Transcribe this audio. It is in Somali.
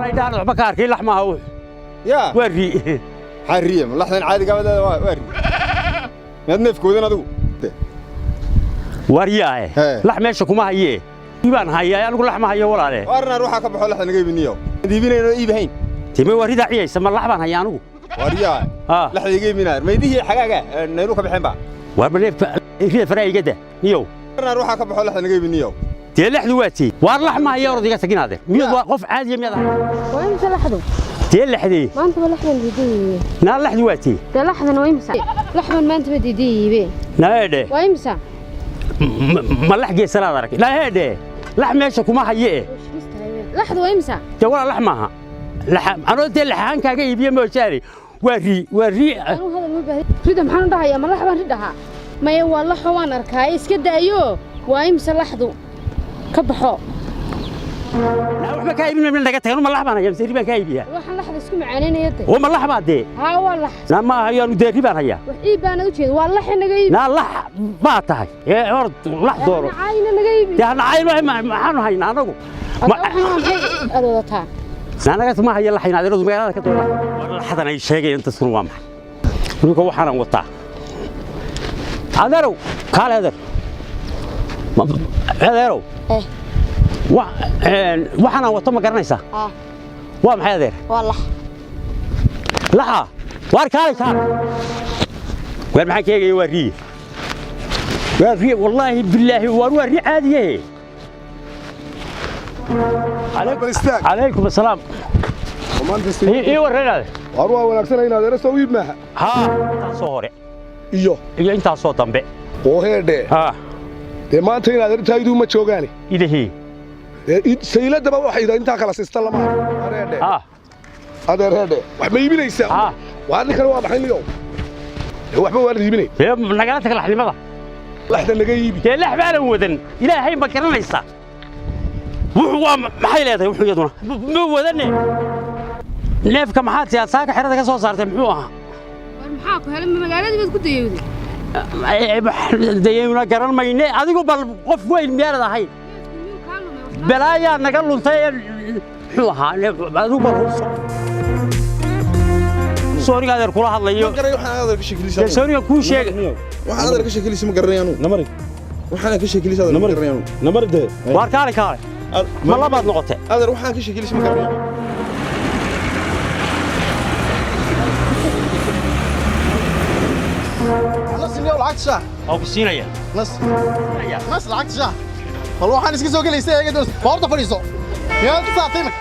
Indhahan waxba ka arkay, lax maaha wuxu. Yaa. Waa ri. Maxaa riye? Ma laxdan caadiga ah waa ri? Miyaad neefkoodan adigu? Waryaae. Hee. Lax meesha kuma hayee, baan hayaa anigu, lax ma hayo, walaale. Waarnaar waxaa ka baxo laxda naga iibiniyo. Iibinayno iibahayn. Time waa ridaa ciyaysa, ma lax baan hayaa anigu? Waaryaa. Haa. Laxda iga iibinaar. Maydihii xagaaga naylu ka baxeen ba. Waar ma neefka rida faraa igada niyow. Waarnaar waxaa ka baxo laxda naga iibiniyo. Dee laxdu waa tii. Waar lax ma haya, orod iga taginaade. Miyad waa qof caadiya miyaad ahay? Waa imisa laxdu? Dee laxdee? Maanta ba laxdan diidayiibe. Naa laxdu waa tii. Dee laxdan waa imisa? Laxdan maanta ba diidayiibe. Naeedhe. Waa imisa? Ma lax geesanaad arag? Naeedhe, lax meesha kuma haye e. Laxdu waa imisa? Dee walaa lax maaha. Anoo dee laxahaan kaaga iibiye moojaane, waa ri, waa ri. Anuu hadal ma baahi. Rida maxaan u dhahayaa? Ma lax baan ridhahaa? Maya, waa laxo, waan arkaa. Iska daayo. Waa imisa laxdu? Ka baxo. Naa waxba kaa iibin mayno, naga tagan. Ma lax baan hayaa mise ri baan kaa iibiyaa? Waxaan laxda isku macaanaynaya de. Oo ma lax baa dee? Haa, waa lax. Naa ma hayo anu, dee ri baan hayaa. Wax iib baana u jeeda. Waa laxe, naga iibi. Naa lax baa tahay ee orod lax dooro. Caayina, naga iibi. Dee hanacayn, maxaanu haynaa anagu? Hadda waxaan waa maxay aad wadataa? Naanagas ma haya laxayn, adeeradu magaalada ka doona. War laxdan ay sheegayaan dadkuna waa maxay? Ninka waxaanan wataa, adeerow, kaale adeer. Adeerow. Eh. Waxaanan wato ma garanaysaa? Ah. Waa maxay, adeer? Waa lax. Laxa? Waar kaalay, kaale. Waar maxaan ka eegaya? Waa riye, waa riye, wallaahi bilaahi, waar waa ri caadiye. Bal istaag. Calaykum asalaam. Maanta Ii warranaade. Waar waa wanaagsan inaad ereso iib maaha. Haa, intaasoo hore iyo iyo intaasoo dambe. Oo heedhe. Haa. Dee maanta inaad ertaaydu ma joogaani. Idahii. Dee sayladaba waxay intaa kala siista lama arko. Heedhe. Haa. Adeer heedhe. Wax ma iibinaysaa? Haa. Waa ninkan, waa maxay niyow? Dee waxba waa la iibinay. Dee nagala tag laxnimada. Laxda naga iibi. Dee lax baanan wadan, ilaahay ma garanaysaa? Wuxuu waa maxay leedahay wuxuu iyaduna ma wadane. Neefka maxaad siyaa saaka xerada ka soo saartay, muxuu ahaa? War maxaa ku helay? Ma magaaladii baad ku dayowday? Dayayna garan mayne, adigu bal qof weyn miyaanad ahayn? Miyuu kaa lumay waxna? Balaayaa naga luntay ee muxuu ahaa adigu bal hubso. Sooniga adeer kula hadlayo. Garay waxaan adeer ka sheekilaysa. Dee sooniga kuu sheegay. Waxaan adeer ka sheekilaysa ma garanay anu. Namari. Waxaan ka sheekilaysa adeer ma garanay anu. Namari dee. Waar kaale, kaale, ma labaad noqotay? Adeer, waxaan ka sheekilaysa ma garanay. Nas iyo lacagta shaah. Oo ku siinaya. Nas. Nas lacagta shaah. Bal waxaan iska soo gelaysa eega doon. Boorta fadhiiso. Miyaad ku saartay imika?